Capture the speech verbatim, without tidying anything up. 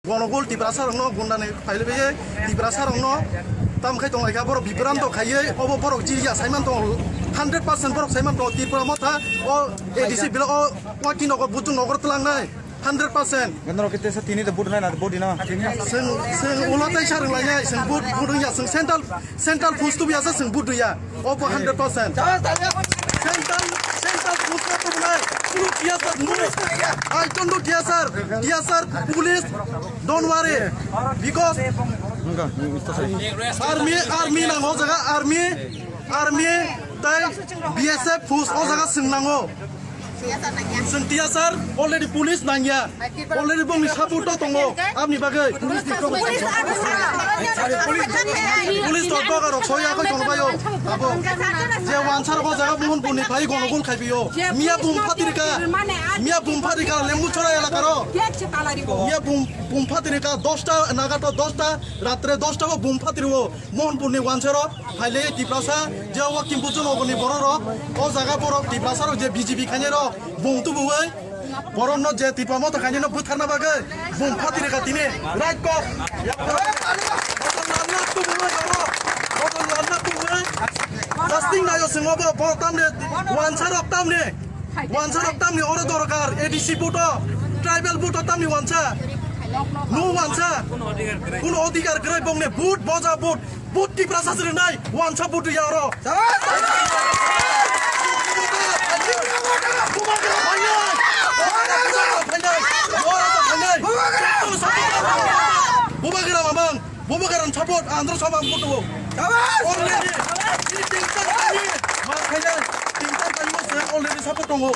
Gonogol Tiprasa rokno gundani phailaibai, Tiprasa rokno tam khai tonglaikha, borok bibranto khaiwi obo borok jiliya saiman tongo, hundred percent borok saiman tongo, Tripura motha o A D C block o Waki nogor, Buchung nogor tlangnai, hundred percent. Gandro kete sa tini to vote nai na, vote dina. Seng, seng ulo tai sarang lainai, seng vote, vote ya, seng central, central force tu biasa seng vote ya. Opo hundred percent. Central, central force tu nai. Puro T S R, puro. I don't know T S R. T S R, police, don't worry. Because army, army nango jaga, army, army, tai B S F force o jaga seng nango. Seng T S R already police nangya. Already bongni support o tongo. Amni bagwi. Police rok doga rok soya koi tongo bayo. Abo je wansar ko jaga buhun buni phai gonogol khai biyo. Miya bum phatirika. Miya bum phatirika lembu chora elaka ro. Miya bum, bum phatirika dosta naga to dosta ratre dosta bo bum phatiriwo. Mohanpurni wansaro phaile Tiprasa je o Waktim Buchung nogorni bororok o jaga borok Tiprasarok je B J P khainai rok bung tubuwi borokno je Tipra motha khainai no butharna bagwi bung phatiri kha tini right kok. Bodol lanna tubuwi oro. Bodol lanna tubuwi. Jasting nayo swngo bo, bo tamni wansarok tamni. Wansarok tamni oro dorkar A D C buto, tribal buto tamni wansa. No wansa. Kuno odhikar kwrwi bongni but boja but. But Tiprasa srwnai wansa but ya oro. Bubagra phainai. Bubagra phainai. Bubagra mamang. Bubagra ni support andro sama butuo. Already. Tingtang kami. Mar khainai. Tingtang kami mo sir already support tongo.